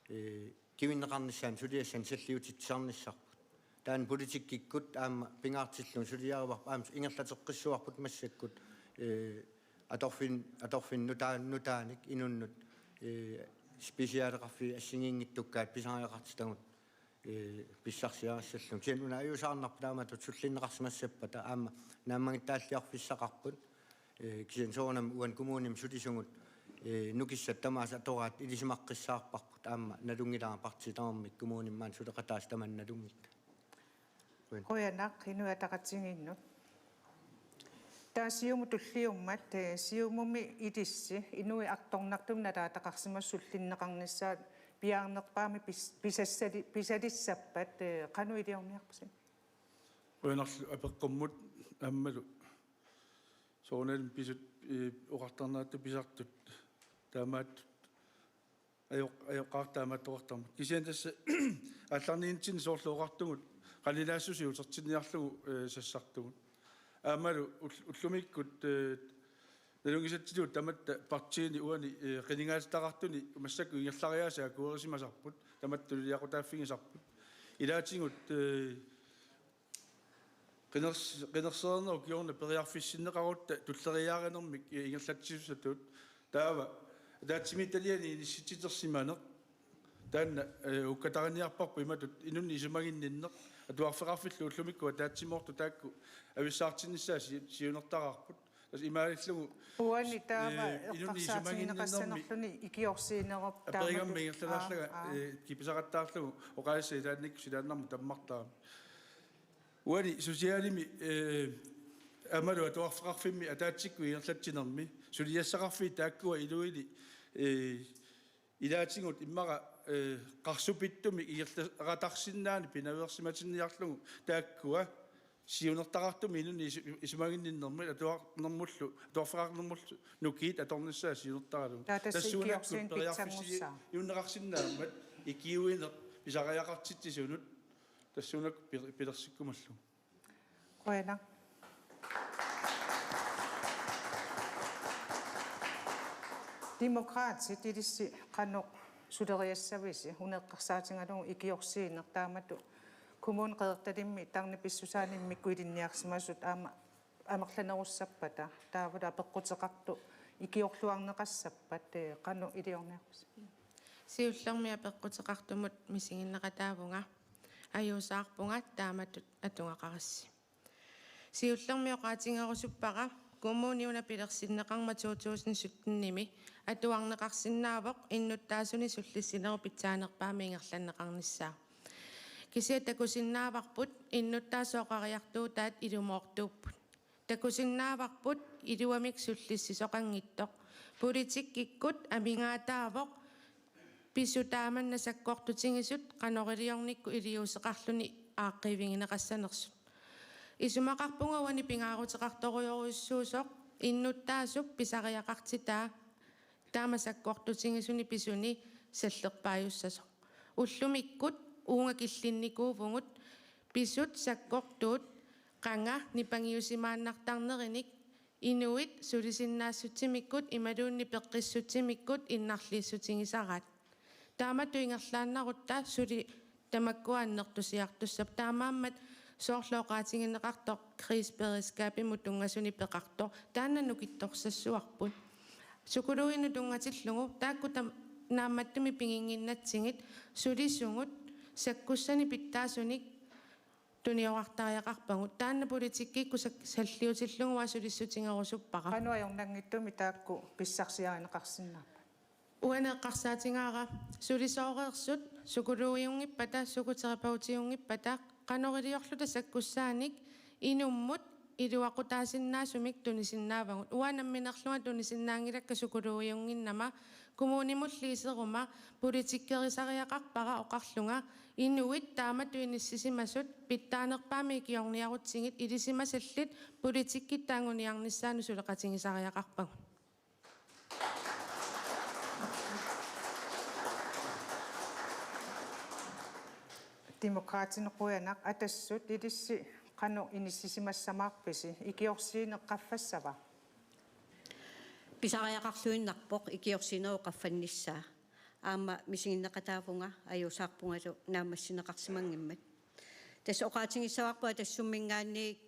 eh, kivinneqarnissaannut suliassanik salliutitsisarnissarput. Taanna politikkikkut aamma pingaartillugu suliarivarput, aamma ingerlateqqissuarput massakkut, eh, atorfin-, atorfinni nutaa-, nutaanik inunnut, eh, specialeqarfiit assigiinngitsukkaat pisariaqartitagut, eh, pissarsiarissallugu. Kisianni una ajuusaarnarpoq taamatut sullinneqarsimassappata aamma naammagittaalliorfissaqarput. Eh, kisianni soorunami uani kommunimi sulisugut, eh, nukissat tamaasa atoraat ilisimaqqissaarparput, aamma nalunngilara partiit tamarmik kommunimi maani suleqataasut tamanna nalunngikkannut. Qujanaq Inuit Ataqatigiinnut. Taava Siumut tulliummat, eh, Siumumi ilissi inuit artornartumik nalaataqarsimasut sullinneqarnissaat piaarnerpaamik pis-, pisassali-, pisalissappat, eh, qanoq iliorniarpusi? Qujanarlu apeqqummut aammalu soorunalimi pisut, eh, oqartarnerattut pisartut taamaattut ajoq-, ajoqaaq taamaattoqartarmat. Kisianni tassa aallarniinnitsinni soorlu oqartugut qanilaassutut siutertinniarlugu, eh, sassartugut. Aammalu ull-, ullumikkut, eh, Nalunngisatsigut tamatta partiini uani, eh, qinigaatitaqartuni massakkut ingerlariaaseq akuerisimasarput, tamatta tulliaqutaaffigisarput. Ilaatigut, eh, qiners-, qinersereernerup kingorna periarfissinneqarutta tulleriiaarinermik, eh, ingerlatsisussatut. Taava ataatsimiititaliani inissitsitersimaneq. Taanna, eh, ukkatariniarparput imatut inunnik isumaginninneq, atuarfeqarfillu ullumikkut ataatsimoortut taakku avissaartinnissaat si-, siunertaraarput. Tassa imaalillugu, uani taava, eh, inunnik isumaginninnermi eqqarsaatigineqassanerluni ikiorsiinerup aperigamma taamatut ingerlalaarlanga, aa, aa, eh, kipisaqattaarlugu oqaaseq ilaannikkut silaannarmut tammartarami. Uani socialimi, eh, aammalu atuarfeqarfimmi ataatsikkut ingerlatsinermi suliassaqarfiit taakkua iluili, eh, ilaatigut immaqa, eh, qarsupittumik ingerlareqatarsinnaaneq pinaveersimatinniarlugu taakkua siunertaqartumik inunnik isu-, isumaginninnermik atuarnermullu, atuarfeqarnermullu nukiit atornissaat siunertaralugu. Taava tassa tassuunakkut ikiorsiineq periarfissi-, pitsanngussaaq. Iunneqarsinnaammat ikiuineq pisariaqartitsisunut tassuunakkut pi-, pilersikkumallugu. Qujanaq. Demokraatit ilissi qanoq suleriassavisi, una eqqarsaatigalugu ikiorsiineq taamatut Kommune Qeqertalimmi tarnip pissusaanimmikku ilinniarsimasut aamma amerlanerussappata, taavalu apeqquteqartut ikiorluarneqassappat, eh, qanoq iliorniarpisi? Siullermik apeqquteqartumut misiginneqataavunga, ajuusaarpunga taamatut atugaqarassi. Siullermik oqaatigerusuppara kommuni una pilersinneqarmat to tusind syttenimi atuarneqarsinnaavoq innuttaasunik sullissinerup pitsaanerpaamik ingerlanneqarnissaa. Kisianni takusinnaavarput innuttaasut oqariartuutaat ilumoortuupput. Takusinnaavarput iluamik sullissisoqanngitsoq. Politikkikkut amigaataavoq pisut taamanna sakkortutigisut qanoq iliornikkut iliuuseqarluni aaqqiivigineqassanersut. Isumaqarpunga uani pingaaruteqartorujorujussuusoq innuttaasup pisariaqartitaa taama sakkortutigisunik pisuni sallerpaajussasoq. Ullumikkut uunga killinnikuuvugut pisut sakkortuut qanga nipangiusimaannartarnerinik inuit sulisinnaassutsimikkut imaluunniit peqqissutsimikkut innarliissutigisaraat. Taamatut ingerlaannarutta suli tamakkua annertusiartussappat, taamaammat soorlu oqaatigineqartoq kriseberedskabimut tunngasunik peqartoq, taanna nukittorsassuarput. Psykologinut tunngatillugu taakku tam-, naammattumik piginnginnatsigit sulisugut sakkussanik pitsaasunik tuniorartariaqarpagut. Taanna politikkikkut sak-, salliutillugu uanga sulissutigerusuppara. Qanoq ajornanngitsumik taakku pissarsiarineqarsinnaapput? Uani eqqarsaatigaara sulisooreersut, psykologiunngippata, psykoterapeutiunngippata, qanoq iliorluta sakkussaanik inummut iluaqutaasinnaasumik tunisinnaavagut. Uanga nammineerlunga tunisinnaanngilakka psykologiunnginnama, kommunimulli iseruma politikkerisariaqarpara oqarlunga inuit taamatut inissisimasut pitsaanerpaamik ikiorniarutsigit ilisimasallit politikkitta anguniarnissaannut suleqatigisariaqarpagut. Demokraatinut qujanaq. Atassut ilissi qanoq inissisimassamaarpisi, ikiorsiineq qaffassava? Pisariaqarluinnarpoq ikiorsiinerup qaffannissaa. Aamma misiginneqataavunga ajuusaarpungalu naammassineqarsimanngimmat. Tassa oqaatigissavarput Atassumminngaanniit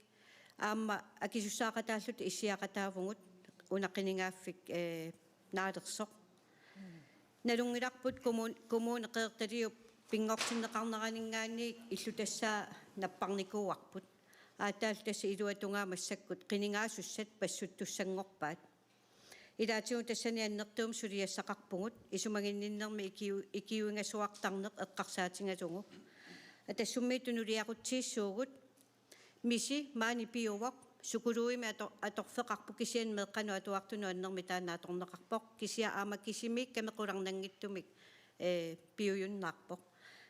aamma akisussaaqataalluta issiaqataavugut una qinigaaffik, eh, naalersoq. Nalunngilarput kommun-, Kommune Qeqertaliup pinngortinneqarneraninngaanniit illutassaa napparnikuuarput. Aatsaat tassa iluatungaa massakkut qinigaasussat passuttussanngorpaat. Ilaatigut tassani annertuumik suliassaqarpugut, isumaginninnermi ikiu-, ikiuigasuartarneq eqqarsaatigalugu. Atassummiittut nuliarutsiissuugut, misi maani piuvoq, psykologimik ator-, atorfeqarpoq kisianni meeqqanut atuartunut annermik taanna atorneqarpoq, kisianni aamma kisimiikkamik qularnanngitsumik, eh, piujunnaarpoq.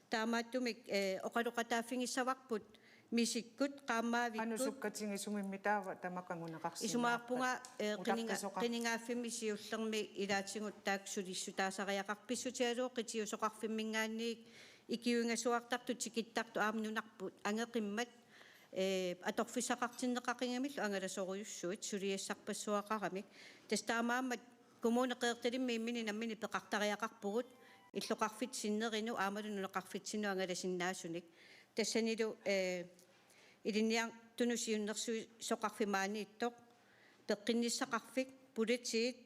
Taamaattumik, eh, oqaloqataaffigissavarput misikkut qaammaavikkut. Qanoq sukkatigisumimmi taava tamakku anguneqarsinnaappat? Isumaqarpunga, eh, qiniga-, utakkasoqar- qinigaaffimmi siullermi ilaatigut taakku sulissutaasariaqarpoq, pissutigalugu qitiusoqarfimminngaanniit ikiuigasuartartut tikittartut aamma nunarput angeqimmat, ee, atorfissaqartinneqaqigamillu angalasorujussuit suliassarpassuaqaramik. Tassa taamaammat Kommune Qeqertalimmi imminut nammineq peqartariaqarpugut illoqarfitta sinnerinut aammalu nunaqarfitsinnut angalasinnaasunik. Tassanilu, ee, ilinniartunut siunnersuisoqarfik maaniittoq, peqqinnissaqarfik, politiit,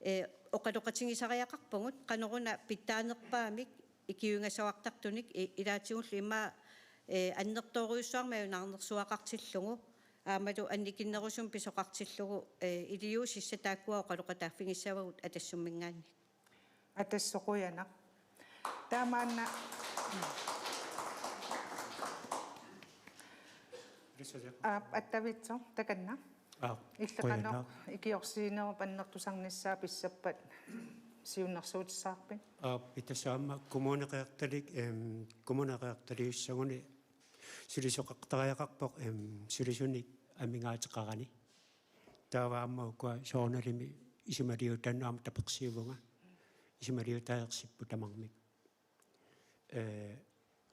ee, oqaloqatigisariaqarpagut qanoruna pitsaanerpaamik ikiuigasoqartartunik i-, ilaatigullu immaqa, ee, annertoorujussuarmik ajunaarnersuaqartillugu aammalu annikinnerusumik pisoqartillugu, ee, iliuusissat taakkua oqaloqataaffigissavagut Atassumminngaanniit. Atassoq, qujanaq. Taamaanna. Aap, Attavitsoq, takanna. Aap, illit qanoq, qujanaq, ikiorsiinerup annertusarnissaa pissappat siunnersuutissavarpit? Aap, tassa aamma Kommune Qeqertalik, em, Kommune Qeqertaliussaguni sulisoqartariaqarpoq, em, sulisunik amigaateqarani. Taava aamma ukua soorunalimi isumaliutaannut aamma tapersiivunga. Isumaliutaareersipput tamarmik. Ee,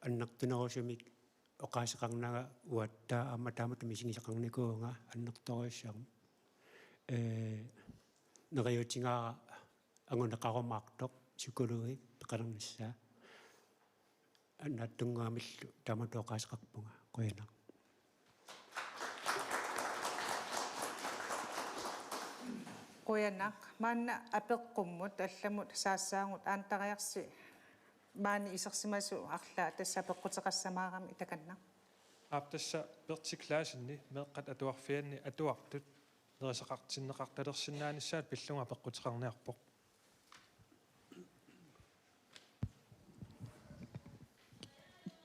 annertunerusumik oqaaseqarnanga uattaaq aamma taamatut misigisaqarnikuuvunga annertoorujussuarmik. Ee, neriuutigaara anguneqarumaartoq psykologi peqalernissaa. Annaattunnguamillu taamatut oqaaseqarpunga. Qujanaq. Qujanaq. Maanna apeqqummut allamut saassaagut Aantariarsi maani isersimasoq arlaat tassa apeqquteqassamaarami, takanna. Aap, tassa Bertel Claessenip meeqqat atuarfianni atuartut nerisaqartinneqartalersinnaanissaat pillugu apeqquteqarniarpoq.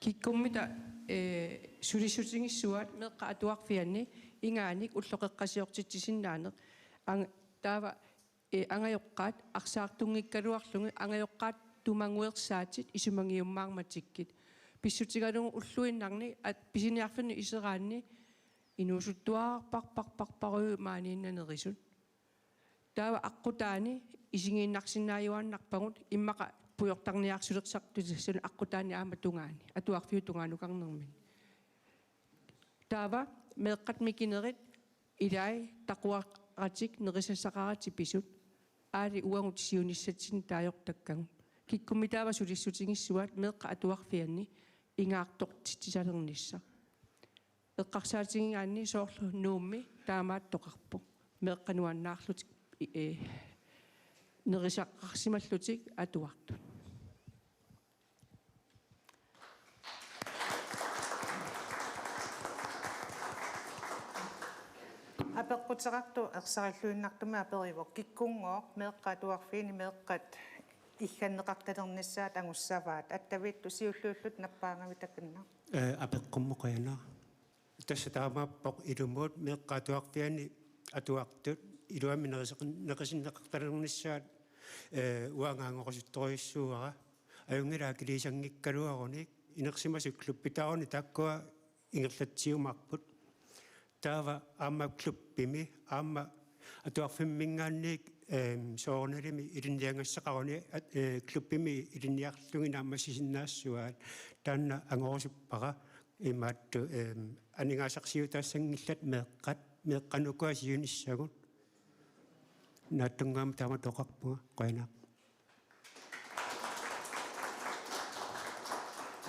Kikkummita, ee, sulissutigissuaat meeqqat atuarfianni ingaanik ulloqeqqasiortitsisinnaaneq. Ang-, taava, ee, angajoqqaat arsaartunngikkaluarlugit angajoqqaat tumanguersaatit isumagiummaarmatikkit. Pissutigalugu ulluinnarni at-, pisiniarfinnut iseraanni inuusuttuarparparparparuit maaniinnanerisut. Taava aqqutaani isigiinnarsinnaajuaannarpagut immaqa pujortarniarsulersartut tassalu aqqutaani aamma tungaani, atuarfiup tungaanukarnermini. Taava meeqqat mikinerit ilai taquaratik nerisassaqaratik pisut, aali uagut siunissatsinni taajortakkagut. Kikkummitaava sulissutigissuaat meeqqat atuarfianni ingaartortitsisalernissaq. Eqqarsaatigigaanni soorlu Nuummi taamaattoqarpoq. Meeqqat nuannaarlutik, ee, nerisaqarsimallutik atuartut. Apeqquteqartoq ersarilluinnartumik aperivoq: Kikkunngooq meeqqat atuarfiini meeqqat igganneqartalernissaat angussavaat? Attavittoq, siulliullutit nappaagavit, takanna. Ee, apeqqummut, qujanaq. Tassa taamaappoq ilumut meeqqat atuarfianni atuartut iluamik neriseq-, nerisinneqartalernissaat, ee, uanga angorusuttorujussuuara. Ajunngilaq akiliisanngikkaluarunik, inersimasut klubbitaaruni taakkua ingerlatsiumaarput. Taava aamma klubbimi, aamma atuarfimminngaanniit, em, soorunalimi ilinniagassaqaruni, at-, ee, klubbimi ilinniarlugit naammassisinnaassavaat. Taanna angorusuppara, imaattoq, em, aningaasarsiutaassanngillat meeqqat, meeqqanukua siunissagut. Annaattunnguamik taamatut oqarpunga, qujanaq.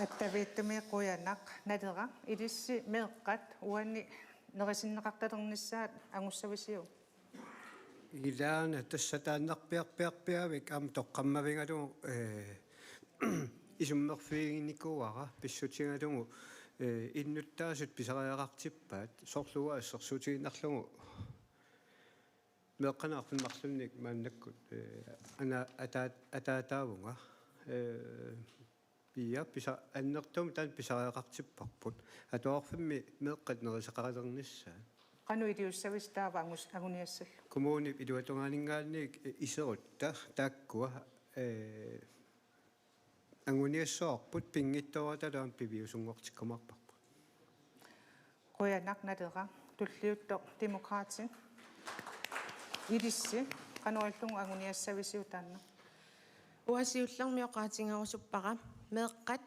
Attavittumik qujanaq. Naleraq, ilissi meeqqat uani nerisinneqartalernissaat angussavisiuk? Ilaana tassa taannarpiarpiarpiaavik aamma toqqammavigalugu, ee, isummerfiginikuuara pissutigalugu, ee, innuttaasut pisariaqartippaat, soorlu uanga assersuutigiinnarlugu meeqqanik arfineq-marlunnik maannakkut, ee, ana-, ataa-, ataataavunga. Ee, pia pisa-, annertuumik taanna pisariaqartipparput. Atuarfimmi meeqqat nerisaqalernissaat. Qanoq iliussavisi taava angus-, anguniassallugu? Kommunip iluatungaaninngaanniit, ee, iserutta taakkua, ee, anguniassavarput, pinngitsooratalu aamma piviusunngortikkumaarparput. Qujanaq, Naleraq. Tulliuttoq Demokraatit. Ilissi, qanoq ilillugu anguniassavisiuk taanna? Uanga siullermik oqaatigerusuppara meeqqat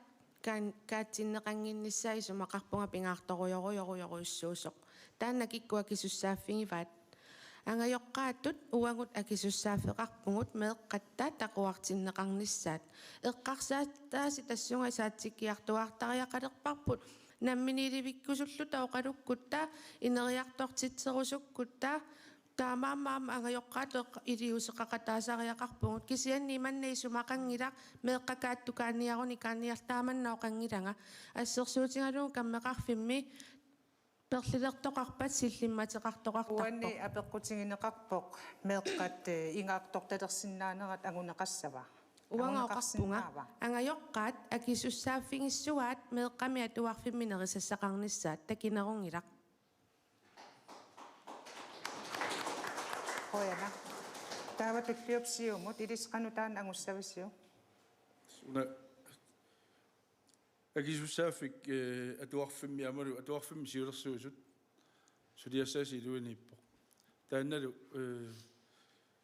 kaan-, kaatsinneqannginnissaa isumaqarpunga pingaartorujorujorujorujussuusoq. Taanna kikkut akisussaaffigivaat. Angajoqqaatut uagut akisussaaffeqarpugut meeqqatta taquartinneqarnissaat. Eqqarsaataasi tassunga saatsikkiartuaartariaqalerparput namminiilivikkusulluta oqalukkutta ineriartortitserusukkutta. Taamaammat aamma angajoqqaatut iliuuseqaqataasariaqarpugut, kisianni imanna isumaqanngilaq meeqqat kaattukaanniarunikaanniar-, taamanna oqanngilanga. Assersuutigalugu kammeqarfimmi perlilertoqarpat sillimmateqartoqartarpoq. Uani apeqqutigineqarpoq meeqqat, eh, ingaartortalersinnaanerat anguneqassava? Uanga oqarpunga, anguneqarsinnaava? Angajoqqaat akisussaaffigissuaat meeqqami atuarfimmi nerisassaqarnissaat, takinerunngilaq. Qujanaq. Taava Tulliup Siumut, ilissi qanoq taanna angussavisiuk? Una akisussaaffik, eh, atuarfimmi aammalu atuarfimmi siulersuisut suliassaasa iluaniippoq. Taannalu, eh,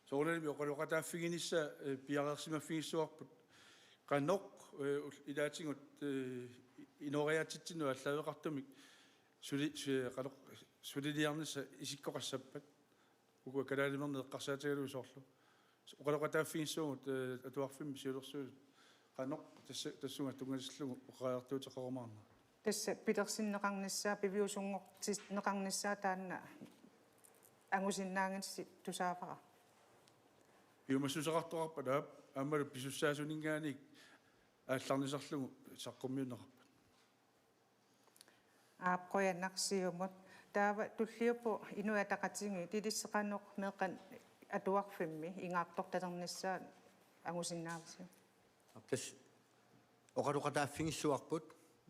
soorunami oqaloqataaffiginissaa, eh, piareersimaffigissavarput. Qanoq, eh, ul-, ilaatigut, eh, inooriaatsitsinnut aallaaveqartumik suli-, su-, qanoq, suliniarnissaq isikkoqassappat. Ukua kalaalimerneq eqqarsaatigalugu soorlu oqaloqataaffigissavarput, eh, atuarfimmi siulersuisut qanoq tassa-, tassunga tunngatillugu oqariartuuteqarumaarneq. Tassa pilersinneqarnissaa, piviusunngortinneqarnissaa taanna angusinnaanngitsoq tusaavara. Piumassuseqartoqarpat aap, aammalu pisussaasuninngaanniit aallarnisarlugu saqqummiunneqarpat. Aap, qujanaq Siumut. Taava Tulliuppoq Inuit Ataqatigiit, ilissi qanoq meeqqat atuarfimmi ingaartortalernissaat angusinnaavisiuk? Aap, tassa oqaloqataaffigissavarput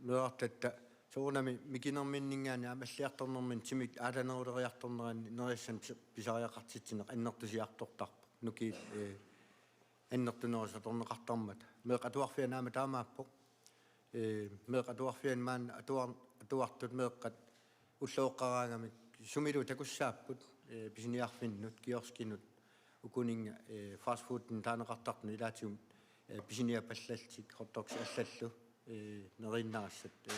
meerartatta soorunami mikinerminninngaanniit aamma alliartornerminni timip aalaneruleriartorneranni nerisassat pisa-, pisariaqartitsineq annertusiartortarpoq. Nukiit, eh, annertunerusoq atorneqartarmata. Meeqqat atuarfianni aamma taamaappoq. Eh, meeqqat atuarfianni maanna atuar-, atuartut meeqqat ulloqeqqaraangamik sumilu takussaapput, eh, pisiniarfinnut, kioskinut, ukuninnga, eh, fast foodinik taaneqartartunut ilaatigut, eh, pisiniapallallutik, hotdogsit allallu, eh, neriinnarassat, eh,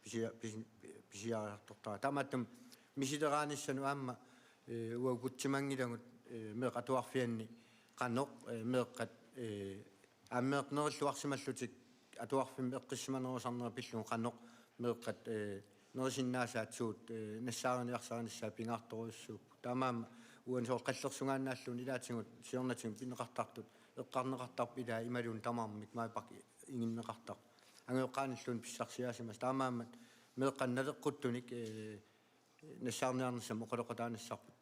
pisia-, pisi-, pisiariartortaraat. Taamaattumik misileraanissanut aamma, eh, uagut kutsimanngilagut, eh, meeqqat atuarfianni qanoq, eh, meeqqat, eh, aamma meeqqat nerilluarsimallutik atuarfimmi eqqissimanerusarnerat pillugu qanoq meeqqat, eh, nerisinnaasaat suut, eh, nassaariniarsarinissaat pingaartorujussuupput. Taamaammat uani soorlu qallersugaannaalluunniit ilaatigut siornatigut pineqartartut eqqarneqartarput ilaa imaluunniit tamarmik Majbak inginneqartarpoq. Angajoqqaanilluunniit pissarsiaasimasut. Taamaammat meeqqat naleqquttunik, eh, nassaarniarnissamut oqaloqataanissarput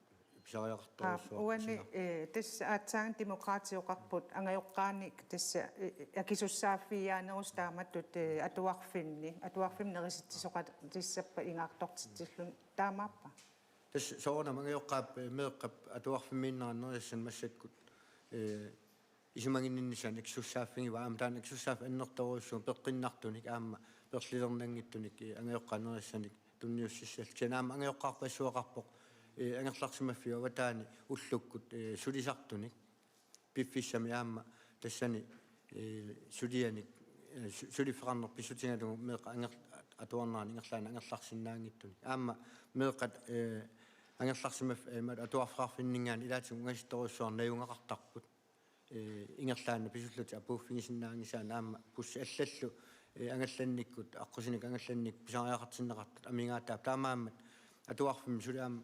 pisariaqartorujussuarput. Aap, uani, eh, tassa aatsaat Demokraatit oqarput angajoqqaanik tassa, eh, akisussaaffigiaanerusoq taamatut, eh, atuarfinni, atuarfimmi nerisitsisoqatissappat ingaartortitsilluni, taamaappa? Tassa soorunami angajoqqaap, eh, meeqqap atuarfimmiinnerani nerisassanik massakkut, eh, isumaginninnissaanut akisussaaffigivaat, aamma taanna akisussaaffik annertoorujussuuvoq peqqinnartunik aamma perlilernanngitsunik, eh, angajoqqaat nerisassanik tunniussissallutik. Kisianni aamma angajoqqaarpassuaqarpoq, eh, angerlarsimaffiup avataani ullukkut, eh, sulisartunik piffissami aamma tassani, eh, sulianik, eh, su-, suliffeqarneq pissutigalugu meeqqat anger-, atuarneranni ingerlaannaq angerlarsinnaanngitsunik. Aamma meeqqat, eh, angerlarsimaf-, eh, ma-, atuarfeqarfinninngaanniit ilaatigut ungasittorujussuarnik najugaqartarput. Eh, ingerlaannaq pisullutik apuuffigisinnaanngisaannik aamma bussit allallu, eh, angallannikkut, aqqusineq angallannikkut pisariaqartinneqartut amigaataat. Taamaammat atuarfimmi suli aamma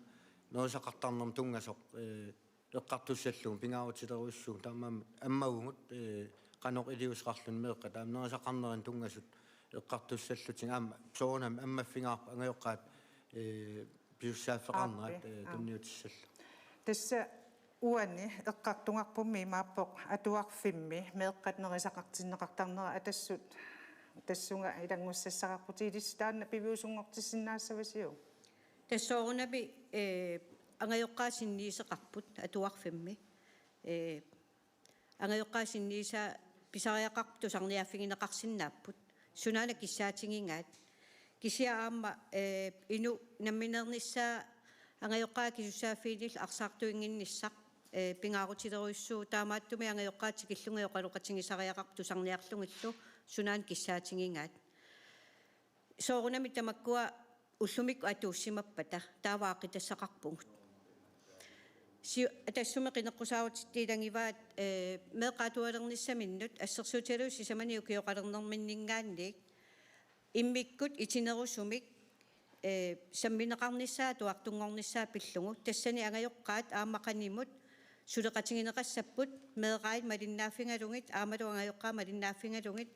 nerisaqartarnermut tunngasoq, eh, eqqartussallugu pingaarutilerujussuuvoq, taamaammat ammavugut, eh, qanoq iliuuseqarluni meeqqat aamma nerisaqarneranni tunngasut eqqartussallutik aamma soorunami ammaffigaarput angajoqqaat, eh, pisussaaffeqarnerat, aappi, eh, aap, tunniutissallugu. Tassa uani eqqartugarpummi imaappoq atuarfimmi meeqqat nerisaqartinneqartarnerat Atassut tassunga ilanngussassaqarputit, ilissi taanna piviusunngortissinnaassavisiuk? Tassa soorunami, eh, angajoqqaat sinniiseqarput atuarfimmi. Eh, angajoqqaat sinniisaat pisariaqarput tusarniaaffigineqarsinnaapput. Sunaana kissaatigigaat. Kisianni aamma, eh, inuk nammineernissaa angajoqqaat akisussaaffiginillu arsaartuinnginnissaq, eh, pingaarutilerujussuuvoq, taamaattumik angajoqqaat tikillugit oqaloqatigisariaqarput tusarniarlugillu sunaana kissaatigigaat. Soorunami tamakkua ullumikkut atuussimappata taava aaqqitassaqarpugut. Siu-, Atassummi qineqqusaarutitut ilagivaat, eh, meeqqat atualernissaminnut assersuutigalugu sisamanik ukioqalernerminninngaanniit immikkut itinerusumik, eh, sammineqarnissaa atuartunngornissaa pillugu. Tassani angajoqqaat aamma qanimut suleqatigineqassapput, meeraat malinnaaffigalugit aammalu angajoqqaat malinnaaffigalugit,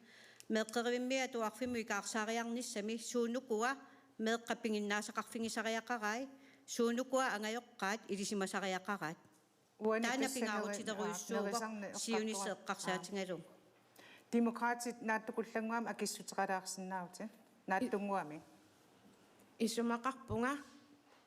meeqqerivimmiit atuarfimmut ikaarsaariarnissami suunukua meeqqat piginnaasaqarfigisariaqarai, suunukua angajoqqaat ilisimasariaqaraat. Uani taanna tassani pingaarutilerujussuuvoq neri-, aa, nerisarneq siunissaq eqqarsaat-, eqqarsaatigalugu. Aa. Demokraatit naatsukullannguamik akissuteqalaarsinnaavutit. Naatsunnguamik. Isumaqarpunga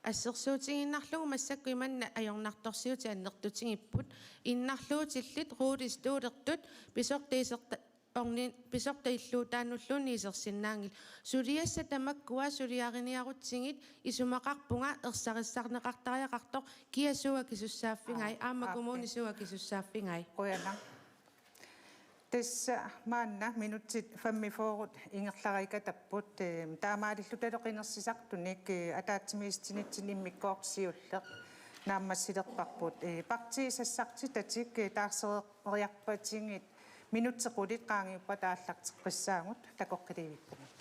assersuutigiinnarlugu massakkut imanna ajornartorsiutit annertutigipput. Innarluutillit ruulistuulertut pisortat iserta-, orni-, pisortat illuutaannulluunniit isersinnaanngillat. Suliassat tamakkua suliariniarutsigit isumaqarpunga ersarissarneqartariaqartoq kia suut akisussaaffigai, aa, aamma, aa, kommunit suut akisussaaffigai. Qujanaq. Tassa maanna minutsit femogfyrre ingerlariikatapput, eh, taamaalillutalu qinersisartunik, eh, ataatsimiisitsinitsinni immikkoortoq siulleq naammassilerparput. Eh, partiit sassartitatik, eh, taarsereriarpatigit minutsit qulit qaangiuppata aallarteqqissaagut, takoqqiliivippugut.